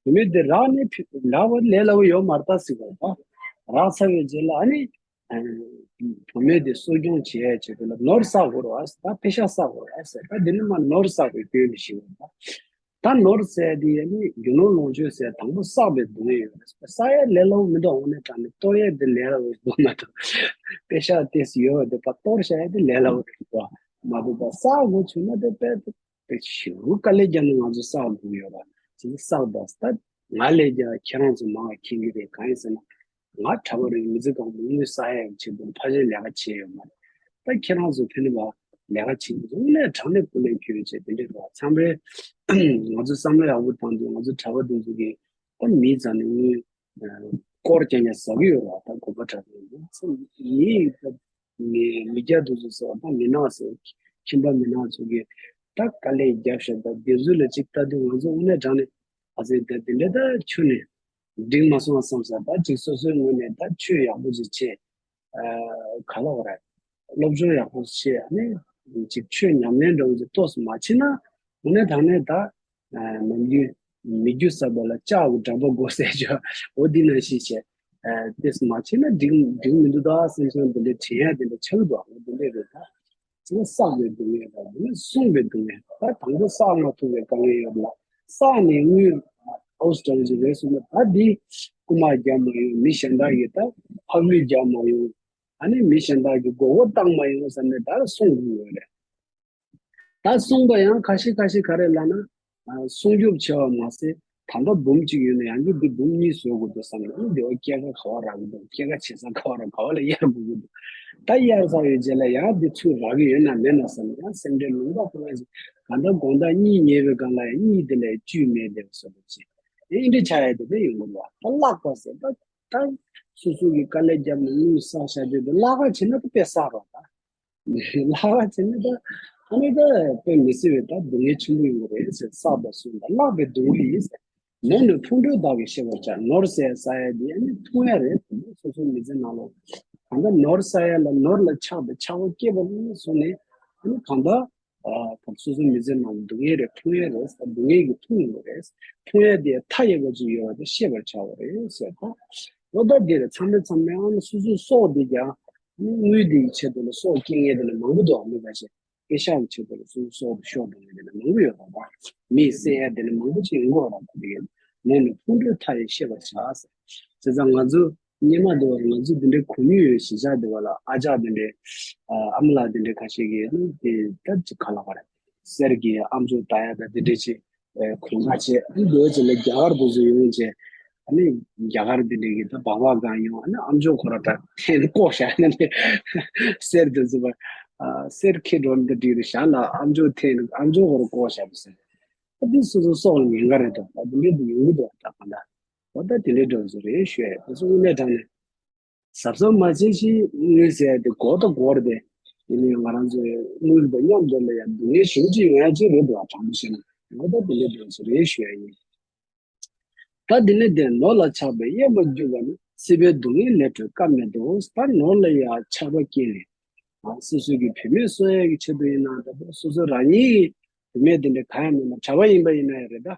བུད་མེད་དེ་རག་ནས་ཕི་རག་པ་ལས་སླ་བོ་ཡོད་མ་རེད་ད་ཟེར་བ་ད། རག་ཚར་བའི་རྗེས་ལ་ཨ་ནི། བུད་མེད་དེ་གསོ་སྐྱོང་བྱེད་ཡ་ཆེད་དུ་ལ་ནོར་བསགས་དགོས་རེད་བ། ད་པེ་ཤག་བསགས་དགོས་རེད་བ་ཟེར། ད་འདི་ནི་མ་ནོར་བསགས་པའི་སྐྱོན་ནི་ཞིག་རེད་བ། ད་ནོར་ཟེར་དེ་ཡ་ནི་རྒྱུ་ནོར་ལོངས་སྤྱོད་ཟེར་དང་པོ་བསགས་པའི་སྡུག་བསྔལ་ཡོད་རེད། བསགས་ཡ་ལས་སླ་བོ་མི་འདུག་འོ་ནས་དྲང་ནས་གཏོར་ཡ་དེ་ལས་སླ་བོ་ཞིག་འདུག་མ་གཏོགས། པེ་ཤག་ཏོག་ཙམ་ཡོད་པ་དེ་ཕར་གཏོར་བཞག་ཡ་དེ་ལས་སླ་བོ་རེད་བ། མ་གཏོགས་ད་བསགས་དགོས་བྱུང་ན་དེ་དཔེ་དེ་ཞེ་པོ་དཀའ་ལས་བརྒྱབ་ནས་ང་ཚོ་བསགས་དགོས་ཡོད་རེད། བྱས་ཙང་བསགས་པ་ད་ང་ལས་ཀྱང་ཁྱེད་རང་ཚོ་མང་བ་མཁྱེན་གྱི་རེད། གང་ཡིན་ཟེར་ན། ང་གྲྭ་པ་རེད། མི་ཚེ་གང་པོ་དངུལ་བསགས་ཡག་ཆེད་དུ་ཕལ་ཆེར་ལས་ཀ་བྱས་ཡོད་མ་རེད། ད་ཁྱེད་རང་ཚོ་ཕན་པ་ལས་ཀ་བྱེད་ཀྱི་འདུག་ནས་དྲང་ནས་སྐུ་ལས་འཁྱོལ་བྱས་དེ་འདྲས་རེད། ཚང་མས་ང་ཚོ་བསམ་བློ་ཡག་པོ་བཏང་དུས་ང་ཚོ་གྲྭ་པ་དེ་ཚོ་གིས་ད་མི་ཚང་ནས་དངུལ་སྐོར་རྐྱང་རྐྱང་ཟ་གི་ཡོད་རེད། ད་དགོན་པ་གྲྭ་པ་ཡིན་ཚེ་ཡིན་ད་མི་མི་སྐྱ་དེ་ཚོ་ཟེར་བ་ད་མི་ནག་ཟེར་ཁྱིམ་པ་མི་ནག་ཚོ་གིས་ད་དཀའ་ལས་རྒྱབ་ཤག་ད་དེ་ཚོ་ལ་ཅིག་ལྟ་དུས་ང་ཚོ་དངོས་གནས་དྲང་ནས་ཨ་ཙི་ད་དེ་འདྲས་ད་ཁྱོན་ནས། འགྲིག་མ་སོང་བསམ་ས། ད་ཅིག་སོ་སོའི་ངོས་ནས་ད་ཆོས་ཡག་པོ་ཅིག་བྱེད། ཨ་ག་ལ་བ་རེད། སློབ་སྦྱོང་ཡག་པོ་བྱེད། ཨ་ནི་ཅིག་ཆོས་ཉམས་ལེན་འདྲ་བོ་ཅིག་ཏོག་ཙམ་མ་བྱེད་ན། དངོས་གནས་དྲང་གནས་ད་ཨ་ནམ་རྒྱུན་མི་རྒྱུ་ཟ་བ་ལ་ལྕགས་ཀྱི་འགྲམ་པ་དགོས་ཟེར་ཅོ། འོ་འདི་ནང་བཞིན་བྱེད། ཨ་ཏོག་ཙམ་མ་བྱེད་ན་འགྲིག་འགྲིག་མི་འདུག་ད་བསམ་སོང་། འདི་འདྲས་དྲན་ཡ་འདི་འདྲས་ཆགས་འདུག་འོ་འདི་འདྲས་རེད་ད། ཅིག་བསགས་པའི་སྡུག་བསྔལ་དང་དེ་ནས་བསྲུངས་པའི་སྡུག་བསྔལ། ད་དང་པོ་བསགས་མ་ཐུབ་པའི་དཀའ་ངལ་ཡོད་ལ། བསགས་ནས་དངུལ་ཨའུ་སི་ཀྲ་ལི་ཅིག་རེད་སོང་ན་ད་འདི་རྐུ་མ་རྒྱག་མ་ཡོང་། མི་གཞན་དག་གིས་ད་ཕབ་ལུས་རྒྱག་མ་ཡོང་། ཨ་ནི་མི་གཞན་དག་གིས་མགོ་སྐོར་བཏང་མ་ཡོང་བསམ་ནས་ད་བསྲུང་དགོས་ཡོད་རེད། ད་བསྲུངས་པ་ཡང་ཁ་ཤས་ཁ་ཤས་ག་རེ་ལབ་ན། ཨ་སྲུང་སྐྱོབ་བྱས་པ་མ་ཟད་ད་ལྟ་འབུམ་གཅིག་ཡོད་ན་ཡང་བསྐྱར་འདི་འབུམ་གཉིས་བཟོ་དགོས་འདུག་བསམ་ནས། ཨ་ནི་འདི་བ་སྐྱེད་ཀ་ག་བ་རག་གི་འདུག་སྐྱེད་ཀ་བྱེད་ས་ག་བ་རག་ག་བ་ལ་གཡར་དགོས་ཀྱི་འདུག་ད་གཡར་ཚར་བའི་རྗེས་ལ་ཡང་འདི་ཚུར་རག་གི་ཡོད་ན་མེད་ན་བསམ་ནས་ཡང་སེམས་ཁྲལ་ལུང་པ་ཁོ་རང་ཞིག་གང་ལྟར་དགོང་དག་གཉིད་ཉལ་བའི་སྒང་ལ་ཡང་གཉིད་དེ་ལས་བཅུད་མེད་བསྡད་པ་བཟོ་འདུག་ཅེས་ཨེ་འདྲ་ཆགས་ཡ་དེ་འདྲ་ཡོང་གི་འདུག་ད་བརླག་པ་ཟེར་ད་ད་སོ་སོ་གི་དཀའ་ལས་བརྒྱབ་ནས་དངུལ་བསགས་བཞག་དུས་དེ་བརླག་ག་བྱེད་ན་ད་དཔེ་བསགས་རོགས་ད། ལྷག་པ་བྱས་ན་ད་ཨ་ནི་ད་དཔེ་མི་སྲིད་པའི་ད་སྡུག་བསྔལ་ཆེན་པོ་ཡོང་གི་རེད་ཟེར། བསགས་པ་བསྲུངས་དང་བརླག་པའི་སྡུག་བསྔལ་ཡིན་ཟེར། ནོར་ནི་ཕུང་ཁྲོལ་དག་གིས་ཤེས་པར་བྱ། ནོར་ཟེར་ཟ་ཡ་དེ་ཨ་ནི་འཐུང་ཡ་རེད། སོ་སོའི་མི་ཚེ་ནང་ལ་གང་ལྟར་ནོར་ཟ་ཡ་ལ་ནོར་ལ་ཆགས་པའི་ཆགས་པ་སྐྱེས་པ་ནས་བཟུང་ནས་ཨ་ནི་གང་ལྟར་ཨ་སོ་སོའི་མི་ཚེ་ནང་ལ་སྡུག་བསྔལ་རེ་འཐུང་ཡ་རེད། སྡུག་བསྔལ་གྱིས་འཐུང་ཡོང་གི་རེད། འཐུང་ཡ་དེ་མཐའ་ཡས་པ་ཅིག་ཡོད་པ་དེ་ཤེས་པར་བྱ་བ་རེད་ཟེར་ད། ལོ་ཟླ་འདིར་ཚང་མས་ཚང་མས་ཨ་ནི་སོ་སོའི་སྲོག་འདི་ཀྱང་དངུལ་འདི་ཡི་ཆེད་དུ་ལ་སྲོག་སྐྱེལ་མཁན་དེ་ལ་མང་པོ་འདུག་མི་འགའ་ཞིག་པེ་ཤག་གི་ཆེད་དུ་ལ་སོ་སོའི་སྲོག་འདི་ཤོར་འགྲོ་མཁན་དེ་ལ་མང་པོ་ཡོད་རེད་པ། མིས་བསད་ཡ་དེ་ལ་མང་པོ་ཅིག་ཡོང་གི་ཡོད་རེད་པ། དེ་གའི་ནོར་ནི་ཕུང་ཁྲོལ་མཐའ་ཡས་ཤེས་པར་བྱ་ཟེར། བྱས་ཙང་ང་ཚོ་སྔོན་མ་དེ་བ་ང་ཚོ་འདི་འདྲའི་གོ་མྱོང་ཡོད། གཞིས་ཆགས་དེ་བ་ལ་ཨ་ཅག་དེ་འདྲའི་ཨ་མ་ལགས་དེ་འདྲའི་ཁ་ཤས་ཀྱིས་ནི་དེ་ད་ཅིག་ག་ལབ་དགོས་རེད། གསེར་གྱི་ཨ་མཆོག་ལྟ་ཡ་དང་དེ་འདྲའི་ཅིག་གོང་ཁ་བྱས། ཨ་ནི་འདི་བ་ཅིག་ལ་རྒྱ་གར་དེ་ཚོ་ཡོང་བྱས། ཨ་ནི་རྒྱ་གར་དེ་འདྲའི་གི་ད་སྦག་སྦག་སྒང་ཡོང་། ཨ་ནི་ཨ་མཆོག་ཁོ་ར་ད་འཐེན་བཀོག་བཞག་ནས་ནི་གསེར་དེ་ཚོ་བ་གསེར་ཁྱེར་འགྲོ་ནི་ད་འགྲིག་རེད། བཞག་ལ་ཨ་མཆོག་འཐེན་ཨ་མཆོག་ཁོ་ར་བཀོག་བཞག་པ་ཟེར། ཨ་འདི་སོ་སོ་སྲོག་ལ་ཉེན་ཁ་རེད་དོ། ཨ་འདི་འདྲའི་འདི་ཡོང་གི་འདུག་ད་ག་ད། འོ་ད་དེ་འདྲའི་འདྲ་བོ་ཟེར་རེད་ཤོད། དེ་ཚོ་དངོས་གནས་དྲང་གནས་གཟབ་གཟབ་མ་བྱས་ཤིག་དངུལ་ཟེར་ཡ་དེ་སྒོར་དང་སྒོར་དེ་ཡིན་ནའི་ང་རང་ཚོའི་དངུལ་དང་མཉམ་དུ་ལ་ཡང་སྡུག་བསྔལ་ཞེ་པོ་ཅིག་ཡོང་ཡ་ཅིག་རེད་འདུག་ཨ་དྲང་པོ་བཤད་ན། ངོ་ད་དེ་ལས་དོན་ཚོ་རེད་ཞུ་ཡ་ཡིན། ད་འདི་ནས་བསྟན་ནོར་ལ་ཆགས་པས་གཡེངས་པར་གྱུར་པ་ན། སྲིད་པའི་སྡུག་བསྔལ་ལས་གྲོལ་སྐབས་མེད་དོ། ད་ནོར་ལ་ཡང་ཆགས་པ་སྐྱེས་ནས། ཨ་སོ་སོའི་གི་བུད་མེད་གསོ་ཡ་གི་ཆེད་དུ་ཡིན་ན་ད་སོ་སོ་རང་ཉིད་ཀྱི་བུད་མེད་དེ་འདྲ་གང་ཡང་མིན་ན་གྲྭ་པ་ཡིན་པ་ཡིན་ན་ཡང་རེད། ད་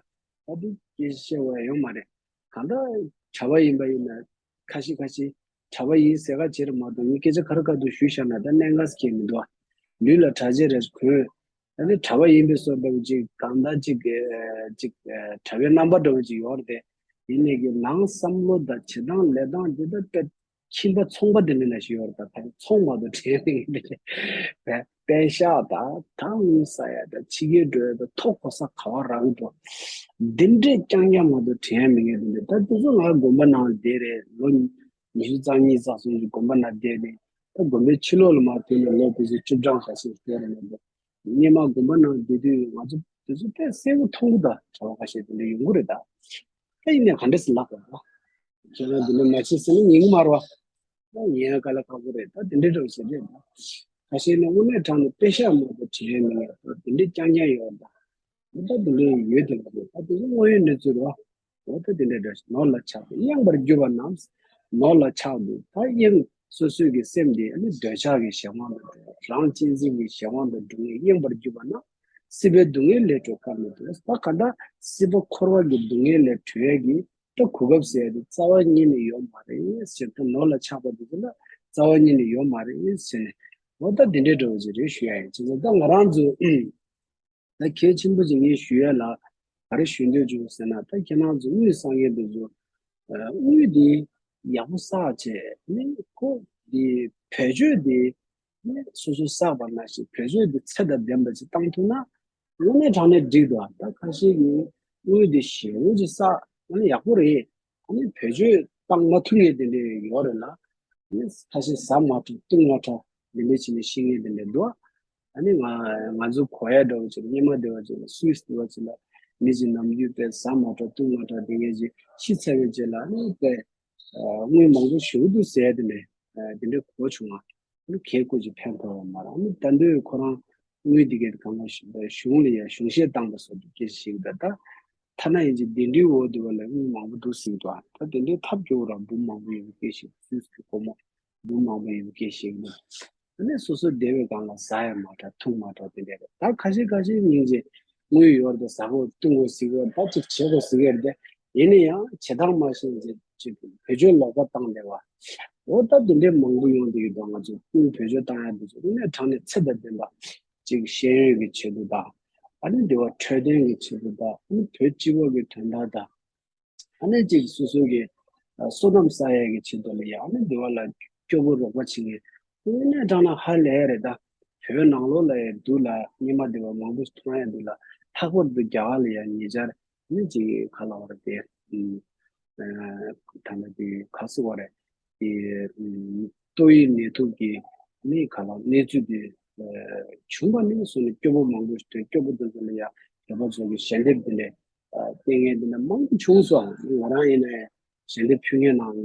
ད་དུང་སྐད་ཆ་བཤད་དགོས་ཡ་ཡོད་མ་རེད། གང་ལྟར་གྲྭ་པ་ཡིན་པ་ཡིན་ན་ཁ་ཤས་ཁ་ཤས་གྲྭ་པ་ཡིན་ཟེར་ག་བྱེད་རེད་མ་གཏོགས་ངས་སྐད་ཆ་ག་རེ་ག་དུ་ཞུས་བཞག་ན་ད་གནད་འགག་སྐྱེ་མི་འདུག་ལུས་ལ་གྲྭ་ཆས་རེ་གོན། ད་ནི་གྲྭ་པ་ཡིན་པའི་བཟོ་འདྲ་བོ་ཅིག་གང་ལྟར་ཅིག་ཨེ་ཅིག་ཨེ་གྲྭ་པའི་རྣམ་པ་འདྲ་བོ་ཅིག་ཡོད་རེད་དེ། ཡིན་ནའི་གི་ནང་བསམ་བློ་དང་བྱེད་སྟངས་ལས་སྟངས་དེ་ད་དཔེ་ཁྱིམ་པ་ཚོང་པ་དེ་འདྲ་ནང་བཞིན་ཡོད་རེད། ད་ཕན་ཚོང་མ་གཏོགས་དྲན་མེད་ཀྱི་འདྲ་བྱས། དཔེ་པེ་ཤག་དང་ད་དངུལ་ཟ་ཡ་དང་ཕྱི་རྒྱལ་འགྲོ་ཡ་དང་ཐོ་གོ་ས་ག་བ་རག་གི་འདུག་འདི་འདྲས་རྐྱང་རྐྱང་མ་གཏོགས་དྲན་ཡ་མེད་ངེས་འདུག་ད་དེ་ཚོ་ང་དགོན་པ་ནང་བསྡད་རེད། ལོ་ཉི་ཤུ་རྩ་གཉིས་རྩ་གསུམ་ཅིག་དགོན་པ་ནང་བསྡད་ནས། ད་དགོན་པའི་ཕྱི་ལོགས་ལ་མར་ཐོན་ནས་ལོ་དེ་ཚོ་བཅུ་གྲངས་ཁ་ཤས་བསྡད་རེད་མ་གཏོགས། སྔོན་མ་དགོན་པ་ནང་བསྡད་དུས་ང་ཚོ་དེ་ཚོ་དཔེ་གསལ་པོ་མཐོང་གི་འདུག་གྲྭ་པ་ཁ་ཤས་དེ་འདྲ་ཡོང་གི་རེད་ད། ད་ཡིན་ནའི་ག་འདྲས་སེ་ལབ་དགོས་རེད། ཁྱེད་རང་དེ་འདྲ་མ་བྱེད་ཟེར་ན་ཉན་གི་མ་རེད་བ། ད་ཉན་ཡ་དཀའ་ལས་ཁག་པོ་རེད། ད་དེ་འདྲའི་འདྲ་བོ་ཞིག་རེད་ད། ཁ་ཤས་ནི་དངོས་གནས་དྲང་ནས་དཔེ་ཤག་མ་གཏོགས་དྲན་ཡ་མེད་ངེས་ད། དེ་འདྲའི་རྐྱང་རྐྱང་ཡོད་ད། འོ་ད་དེ་འདྲའི་ཡོད་དེ་ལ་རེད། ད་དེ་ཚོ་དངོས་ཡོད་གནས་ཚུལ་རེད་བ། འོ་ད་དེ་འདྲའི་འདྲ་ཞིག་ནོར་ལ་ཆགས་པས་གཡེངས་པར་གྱུར་པ་ན། ནོར་ལ་ཆགས་འདུག་ད་གཡེང་། སོ་སོའི་གི་སེམས་དེ་ནི་འདོད་ཆགས་ཀྱི་གཞན་དབང་དུ་འགྲོ། རང་གཅེས་འཛིན་གྱི་གཞན་དབང་དུ་འགྲོ་ངེས་གཡེངས་པར་གྱུར་པ་ན། སྲིད་པའི་སྡུག་བསྔལ་ལས་གྲོལ་སྐབས་མེད་དོ། ད་ག་ད་སྲིད་པ་འཁོར་བ་གི་སྡུག་བསྔལ་ལས་གྲོལ་ཡས་ཀྱི་ད་གོ་སྐབས་ཟེར་ཡ་དེ་རྩ་བ་ཉིད་ནས་ཡོད་མ་རེད་ཟེར། ད་ནོར་ལ་ཆགས་པ་དེ་ཚོ་ལ་རྩ་བ་ཉིད་ནས་ཡོད་མ་རེད་ཟེར་ནས། འོ་ད་དེ་འདྲའི་འདྲ་བོ་ཅིག་རེད་ཞུ་ཡ་ཡིན། བྱས་ཙང་ད་ང་རང་ཚོ་ད་གལ་ཆེན་པོ་ཅིག་ངས་ཞུ་ཡ་ལ་ག་རེ་ཞུ་འདོད་བྱུང་ཟེར་ན། ད་ཁྱེད་རང་ཚོ་དངུལ་བསགས་མཁན་དེ་ཚོ་དངུལ་དེ་ཡག་པོ་བསགས་བྱས་ནས་ཁོ་དེ་བེད་སྤྱོད་དེ་ནས་སོ་སོས་བསགས་པ་ནང་བཞིན་བེད་སྤྱོད་དེ་ཚད་དང་ལྡན་པ་ཅིག་བཏང་ཐུབ་ན་དངོས་གནས་དྲང་གནས་འགྲིག་འདུག་ད་ཁ་ཤས་ཀྱིས་དངུལ་དེ་ཞེ་པོ་ཅིག་བསགས་ཨ་ནི་ཡག་པོ་རེད། ཨ་ནི་བེད་སྤྱོད་བཏང་མ་ཐུབ་མཁན་དེ་འདྲ་ཡོད་རེད་ལ། ཨ་ནི་ཁ་ཤས་ཟ་མ་འཕྲོ་བཏུང་མ་འཕྲོ་འདི་འདྲ་བྱས་ནས་ཤི་མཁན་དེ་འདྲ་འདུག་ཨ་ནི་ང་ང་ཚོ་གོ་ཡ་འདྲ་བོ་ཅིག་ལ་སྔོན་མ་འདྲ་བོ་ཅིག་ལ་སུད་སི་འདྲ་བོ་ཅིག་ལ་མི་ཅིག་ནམ་རྒྱུན་དཔེ་ཟ་མ་འཕྲོ་བཏུང་མ་འཕྲོ་དེ་འདྲ་ཅིག་ཤི་ཚར་བའི་རྗེས་ལ་ཨ་ནི་དཔེ་དངུལ་མང་པོ་ཞེ་པོ་འདུག་ཟེར་དེ་འདྲ་དེ་འདྲ་གོ་བྱུང་ང་། ཨ་ནི་གལ་ཁོ་ཅིག་ཕན་ཐོགས་པ་མ་རེད། ཨ་ནི་ད་འདོད་ཁོ་རང་དངུལ་འདི་གའི་གང་ག་གཞུང་ལ་ཡ་གཞུང་བཞེས་བཏང་པ་སོགས་ཀྱི་སྐད་ཆ་ཞིག་ད་ལྟ་ཐ་ན་ཡིན་གཅིག་གདན་འདྲེན་འོག་འདི་བ་ལ་དངུལ་མང་པོ་འདུག་ཟིན་འདུག་ད་དེ་འདྲའི་ཐབས་སྐྱོ་བོ་རང་འབུམ་མང་པོ་ཡོད་པའི་སྐད་ཆ་ཞིག་སུད་སི་གི་སྒོར་མོ་འབུམ་མང་པོ་ཡོད་པའི་སྐད་ཆ་ཞིག་འདུག་ཨ་ནི་སོ་སོ་བདེ་བའི་སྒང་ལ་ཟ་ཡ་མ་འདྲ་འཐུང་མ་འདྲ་དེ་འདྲ་རེད། ད་ཁ་ཤས་ཁ་ཤས་སྙིང་རྗེ་དངུལ་ཡོད་རེད་ཟ་དགོས་བཏུང་དགོས་ཟེར་གི་ད་ཅིག་བྱེད་དགོས་ཟེར་གི་རེད་དེ། ཡིན་ན་ཡང་བྱེད་སྟངས་མ་ཤེས་ཅིག་ཅིག་བེད་སྤྱོད་ལོག་པ་བཏང་བསྡད་པ། འོ་ད་དེ་འདྲའི་མང་པོ་ཡོང་བསྡད་ཡོད་འདུག་ང་ཚོ་དངུལ་བེད་སྤྱོད་བཏང་ཡ་དེ་ཚོ་དངོས་གནས་དྲང་གནས་ཚད་དང་ལྡན་པ་ཅིག་ཤེས་ཡོན་གྱི་ཆེད་དུ་དང་། ཨ་ནི་འདི་བ་འཕྲོད་བསྟེན་གྱི་ཆེད་དུ་དང་། ཨ་ནི་བོད་སྤྱི་བོ་གི་དོན་དག་དང་། ཨ་ནི་ཅིག་སོ་སོ་གི་ཨ་བསོད་ནམས་བསགས་ཡས་ཀྱི་ཆེད་དུ་ལ་ཡ་ཨ་ནི་འདི་བ་ལ་སྐྱོ་པོ་རོགས་པ་བྱེད་མཁན་དངོས་གནས་དྲང་གནས་ཧ་ལས་རེད་ད། བོད་ནང་ལོགས་ལ་ཡ་འདུག་ལ་སྔོན་མ་འདི་བ་མང་པོ་ཞིག་མཐོང་ཡ་འདུག་ལ། ལྷག་པར་དུ་རྒྱ་གར་ལ་ཡ་ཉེ་ཆར་ཨ་ནི་ཅིག་ག་ལབ་དགོས་རེད་དེ། ཨ་ད་ནི་དེ་ག་ཟེར་བ་རེད། དེ་ཨ་ཏོག་དབྱིབས་ནད་དུག་གི་ནི་ག་ལབ་གནས་ཚུལ་དེ་ཨ་བྱུང་བ་ནས་བཟུང་ནས་སྐྱོ་པོ་མང་པོ་ཞིག་ཐོན། སྐྱོ་པོ་དེ་ཚོ་ལ་ཡ་བོད་པ་ཚོ་གི་ཞལ་འདེབས་དེ་འདྲ་ཨ་སྟེར་མཁན་དེ་འདྲ་མང་པོ་བྱུང་སོང་། ང་རང་ཡིན་ན་ཡང་ཞལ་འདེབས་ཕུལ་མཁན་ནང་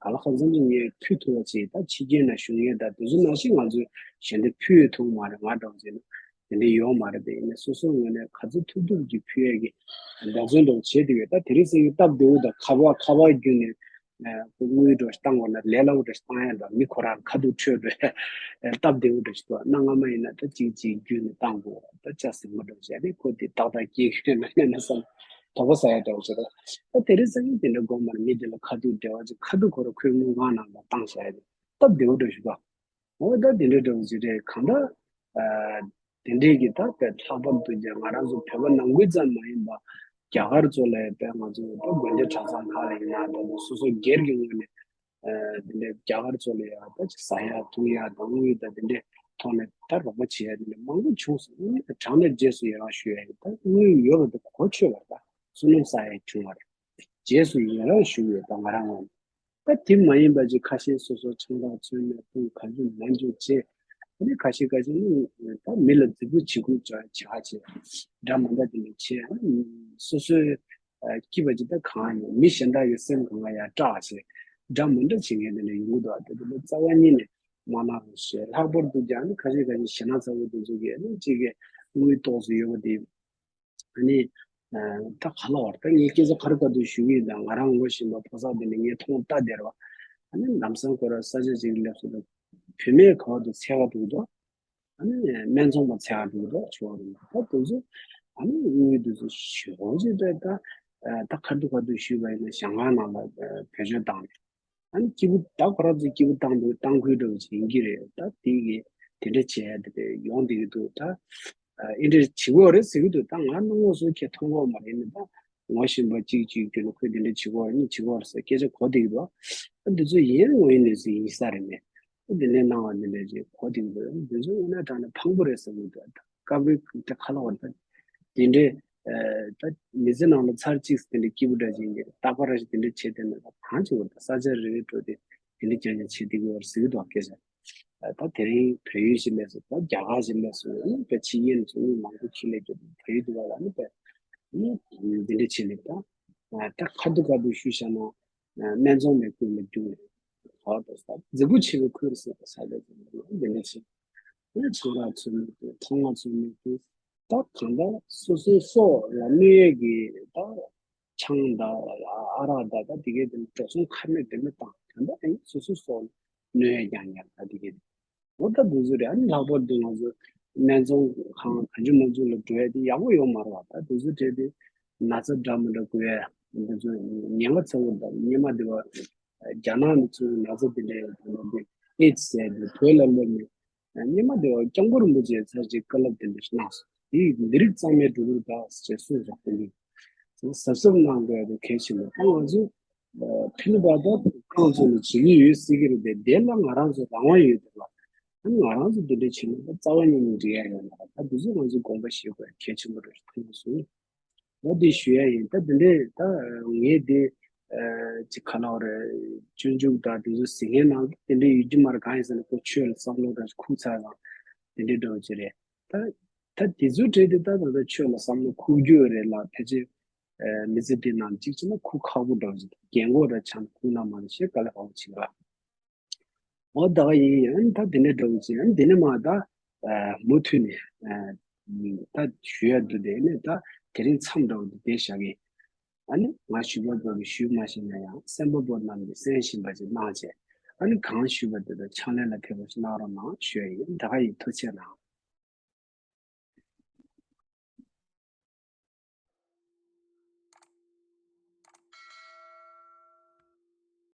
ག་ལ་གང་འཚམ་ཅིག་ངས་ཕུལ་ཐུབ་པ་བྱས། ད་ཕྱི་རྒྱལ་ན་བཞུགས་མཁན་དང་དེ་ཚོ་ནང་བཞིན་ང་ཚོས་ཞལ་འདེབས་ཕུལ་ཡོད་ཐུབ་མ་རེད། ང་འདྲ་བོ་བྱས་ན། དེ་འདྲ་ཡོད་མ་རེད་པས། ཡིན་ནའི་སོ་སོའི་ངོས་ནས་ག་ཚོད་ཐུབ་ཐུབ་ཀྱིས་ཕུལ་ཡས་ཀྱི་འབད་བརྩོན་འདྲ་བོ་བྱས་བསྡད་ཡོད། ད་དེ་རིང་སང་ཉིན་སྟབས་བདེ་བོ་དང་ཁ་པར་ཁ་པར་བརྒྱུད་ནས་ཨ་ཁོ་དངུལ་འདྲ་བོ་ཞིག་བཏང་དགོས་ན་ལས་སླ་པོ་འདྲ་ཞིག་བཏང་ཡ་འདྲ། མི་ཁོ་རང་ཁ་ཐུག་འཕྲོད་འགྲོ་ཡ་སྟབས་བདེ་བོ་འདྲ་ཞིག་འདུག་གནའ་སྔ་མ་ཡིན་ན་ད་གཅིག་གཅིག་བརྒྱུད་ནས་བཏང་དགོས། ད་ལྕགས་ཟིང་མ་འདྲ་བོ་བྱས་ནས་ཁོ་དེ་ཏག་ཏག་སྐྱེལ་གྱི་ཡོད་ན་སྙམ་ནས་བསམ། དོགས་པ་ཟ་ཡ་འདྲ་བོ་བྱས། ད་ད་དེ་རིང་སང་ཉིན་དེ་འདྲ་དགོས་མ་རེད། མི་དེ་ལ་ཁ་ཐུག་འབྲེལ་བ་ཅིག་ཁ་ཐུག་ཁོ་རང་ཁོའི་དངུལ་ཁང་ནང་ལ་བཏང་བཞག་ཡ་དེ་སྟབས་བདེ་བོ་འདྲ་ཞིག་འདུག་འོ་ད་དེ་འདྲའི་འདྲ་བོ་ཅིག་རེད། གང་ལྟར་ཨ་དེ་འདྲའི་གི་ད་དཔེ་ལྷག་པར་དུ་ཀྱང་ང་རང་ཚོ་བོད་པ་ནང་ཁུལ་ཙམ་མ་ཡིན་པ་རྒྱ་གར་ཚོ་ལ་དཔེ་ང་ཚོ་ད་དགོན་སྡེ་གྲྭ་ཚང་ཁག་ལ་ཡིན་ན་འདྲ་འདུག་སོ་སོ་སྒེར་གྱི་ངོས་ནས་ཨ་དེ་འདྲའི་རྒྱ་གར་ཚོ་ལ་ཡང་ད་ཅིག་ཟ་ཡ་འཐུང་ཡ་དང་དངུལ་དང་དེ་འདྲའི་ཐོག་ནས་ད་རོགས་པ་བྱེད་ཡ་དེ་འདྲ་མང་པོ་བྱུང་སོང་། དངུལ་དང་དྲང་གནས་རྗེས་སུ་ཡི་རང་ཞུ་ཡ་ཡིན། ད་དངུལ་ཡོད་པ་དེ་གོ་ཆོད་པ་རེད། ད་བསོད་ནམས་བསགས་ཡ་བྱུང་བ་རེད། རྗེས་སུ་ཡི་རང་ཞུ་ཡོད། ད་ང་རང་ངོས་ནས། ད་དེ་མ་ཡིན་པ་ཅིག་ཁ་ཤས་སོ་སོ་ཆང་རག་ཚོད་མེད་ཕུང་ག་ཚོད་མ་འཇུ་བྱས། ཨ་ནི་ཁ་ཤས་ཁ་ཤས་ནི་ད་མི་ལ་རྫིག་པོ་བྱེད་ཁུལ་བྱ་བྱ་བྱས་འདྲ་མི་འདྲ་དེ་འདྲ་བྱས། ཨ་ནི་སོ་སོའི་ཨ་སྐྱིད་པ་ཅིག་ད་གང་ཡིན་མི་གཞན་དག་གི་སེམས་གང་ག་ཡར་སྐྲག་བྱས་འདྲ་མི་འདྲ་བྱེད་མཁན་དེ་འདྲ་ཡོང་གི་འདུག་ཨ་དེ་དེ་ལ་རྩ་བ་ཉིད་ནས་མ་གནང་རོགས་ཞེས། ལྷག་པར་དུ་ཀྱང་ནི་ཁ་ཤས་ཁ་ཤས་ཞེད་སྣང་ཚ་བོ་དེ་ཚོ་གིས་ཨ་ནི་གཅིག་གི་དངུལ་ཏོག་ཙམ་ཡོད་པ་དེ། ཨ་ནི་ད་ག་ལ་བར་ད་ངས་སྐད་ཆ་ག་རེ་ག་དུས་ཞུ་གི་ཡིན་ད། ང་རང་ངོ་ཤེས་པ་ཕོ་གསར་དེ་ནི་ངས་མཐོང་ལྟ་བདེ་ར་བ། ཨ་ནི་ལམ་སང་ཁོ་ར་ས་ཆ་ཅིག་སླེབས་སོང་ད། བུད་མེད་ག་བ་དུ་འཚོལ་ག་འགྲོ་གི་འདུག་ཨ་ནི་སྨན་བཙོང་པ་འཚོལ་ག་འགྲོ་གི་འདུག་ཆུ་བ་རུ་ད་དེ་ཚོ། ཨ་ནི་དངུལ་དེ་ཚོ་ཞོག་ཅིག་ད་ད་ད་ག་དུས་ག་དུས་ཞུས་པ་ཡིན་ན་ཞང་ཁང་ནང་ལ་བེད་སྤྱོད་བཏང་ནས། ཨ་ནི་སྐྱིད་པོ་ད་ཁོ་རང་ཚོས་སྐྱིད་པོ་བཏང་འདུག་བཏང་ཁུལ་འདྲ་བོ་ཅིག་ཡིན་གྱི་རེད། ད་དེ་གི་དེ་འདྲ་བྱས་དེ་འདྲ་ཡོང་བསྡད་ཀྱི་འདུག་ད་ཨ་འདི་འདྲ་བྱེད་དགོས་རེད་ཟེར་གྱི་འདུག་ད་ང་རང་ངོ་སོ་ཁྱེད་མཐོང་གི་མ་རེད་ནི། ད་ངོ་ཤེས་པ་གཅིག་གཅིག་གྱུར་ནས་ཁོས་འདི་འདྲ་བྱེད་དགོས་རེད་གཉིས་བྱེད་དགོས་རེད་ཟེར་སྐད་ཆ་གོ་བསྡད་ཀྱི་འདུག་ཨ་འདི་ཚོ་ཡིན་ངོ་ཡིན་ནས་ཟིག་ཡིན་ས་རེད་མེད། ཨ་འདི་འདྲ་གནང་བ་འདི་འདྲ་ཅིག་གོ་བསྡད་ཀྱི་འདུག་འདི་ཚོ་ཡིན་ན་དྲང་ནས་ཕངས་པོ་རེད་ཟེར་གྱི་འདུག་ད་སྐབས་རེ་ད་ག་ལ་བར་ད་དེ་འདྲའི་ད་མི་ཚེ་ནང་ལ་ཚར་གཅིག་དེ་འདྲའི་སྐྱིད་པོ་འདྲ་ཅིག་ཡིན་གྱི་རྟག་པར་ར་ཞིག་དེ་འདྲའི་བྱེད་དེ་ན་ད་གང་བྱེད་དགོས་ད་ས་ཆ་རེ་རེ་འགྲོ་དེ་དེ་འདྲའི་རྐྱང་རྐྱང་བྱེད་བསྡད་ཀྱི་ཡོད་རེད་ཟེར་གྱི་འདུག་སྐད་ཆ། ད་དེ་རིང་བལ་ཡུལ་ཞིག་སླེབས་སོང་ད་རྒྱ་གར་ཞིག་སླེབས་སོང་ཨ་ནི་བལ་ཕྱི་རྒྱལ་ནས་ཚོགས་མི་མང་པོ་ཁྱེར་སླེབས་ཀྱི་འདུག་བལ་ཡུལ་དུ་བ་ལ་ནི་བལ་ནི་འདི་འདྲ་བྱེད་ལེགས་ད། ད་ཁ་ཐུག་ཁ་ཐུག་ཞུས་བཞག་ན། སྨན་བཙོང་མེད་ཁུལ་ལ་རྒྱུགས་ནས་ཧོ་ད་ས་རྫིག་པོ་ཆེ་བའི་ཁུལ་ཟེར་བ་ས་ལ་རྫིག་པོ་ཆེ། ཨ་ཆང་རག་ཚོད་མེད་དུ་ཐང་མ་ཚོད་མེད་དུ་ད་གང་ལྟར་སོ་སོའི་སྲོག་ལ་གནོད་ཡས་ཀྱི་ད་ཆང་དང་ཨ་རག་དང་ད་དེ་གའི་དེ་འགྲོ་སོང་ཁ་མེད་དེ་མེད་བཏང་ད་ད་ཨ་ནི་སོ་སོའི་སྲོག་ལ་གནོད་ཡས་ཀྱང་ཡང་ད་དེ་གའི་དེ། འོ་ད་འདི་ཚོ་རེད། ཨ་ནི་ལྷག་པར་དུ་ང་ཚོ་སྨན་བཙོང་ཁང་གང་བྱུང་མང་བྱུང་ལ་འགྲོ་ཡ་དེ་ཡག་པོ་ཡོད་མ་རེད་བ། ད་འདི་ཚོ་བྲིས་ཏེ་ན་ཚ་འདྲ་མི་འདྲ་འགོས་ཡ་འདི་ཚོ་ཉེན་ཁ་ཚ་བོ་དང་སྔོན་མ་དེ་བ་རྒྱ་ནག་ནས་ཚུར་ན་ཚ་དེ་འདྲ་ཡོད་དེ་ཨེ་ཙི་ཟེར་དེ་བོད་ལ་སླེབས་ནས་སྔོན་མ་དེ་བ་སྐྱབས་མགོན་རིན་པོ་ཆེ་ཚར་གཅིག་བཀའ་སློབ་དེ་འདྲ་ཞིག་གནང་སོང་། དེ་ཡིས་འདི་རིགས་གཙང་མའི་སྒྲོ་འདོགས་དག་ཅེས་གསུངས་སོང་། དེ་འདི་གཟབ་གཟབ་གནང་དགོས་ཡ་དེ་གལ་ཆེན་པོ་ད་ང་ཚོས། ཕན་པ་ད་ཁོང་ཚོ་ནི་བྱེད་ཀྱི་ཡོད་སྲིད་ཀྱི་རེད་དེ་དེ་ལ་ང་རང་ཚོ་རང་དབང་ཡོད་དེ་ལ་ཨ་ནི་ང་རང་ཚོ་འདི་འདྲ་བྱེད་ན་ད་རྩ་བ་ཉིད་ནས་འགྲིག་ཡ་ཡོད་ལ་ད་འདི་ཚོ་ང་ཚོ་དགོངས་པ་བཞེས་དགོས་གལ་ཆེན་པོ་རེད་ཐུགས་སུ་ད་འདི་ཞུ་ཡ་ཡིན། ད་འདི་འདྲས་ད་ངས་འདི་ཅི་ག་ལ་བ་རེད་སྤྱོད་འཇུག་ད་འདི་ཚོ་ཟིན་མཁན་ནང་འདི་འདྲས་ཡོད་ཀྱི་མ་རེད། གང་ཡིན་ཟེར་ན་ཁོ་ཆོས་ལ་བསམ་བློ་ད་ཁུག་ཚར་ལ་འདི་འདྲས་འགྲོ་གི་རེད་ད། ད་དེ་ཚོའི་གྲས་དེ་ད་ད་ལྟ་ཆོས་ལ་བསམ་བློ་ཁུག་རྒྱུ་རེད་ལ་ཕལ་ཆེར་མི་ཚེ་འདི་ནང་གཅིག་བྱས་ན་ཁུག་ཁག་པོ་འདྲ་བོ་ཞིག་རྒན་གོག་ར་ཆགས་ན་ཁུག་ན་མ་ན་ཞེས་དཀའ་ལས་ཁག་པོ་བྱེད་པ། འོ་ད་ག་ཡིན་ཡང་ད་དེ་ནས་འདྲ་བོ་བྱས་ཡང་དེ་ནས་མ་ད་མུ་མཐུད་ནས་ད་ཞུ་ཡ་འདུག་དེ་ནས་ད་དེ་རིང་མཚམས་འདྲ་བོ་འདི་བསྡད་བཞག་གི་ཨ་ནི་ང་ཞུ་བ་པོ་གིས་ཞུས་མ་ཤེས་ན་ཡང་གསན་པ་པོ་རྣམས་ཀྱིས་གསན་བཞིན་པ་ཞིག་གནང་བྱས། ཨ་ནི་གང་ཞུས་པ་དེ་དག་ཕྱག་ལེན་ལ་ཐེབས་པ་ཞིག་གནང་རོགས་གནང་ཞུ་ཡ་ཡིན། ད་ག་ཡིན། ཐུགས་རྗེ་གནང་།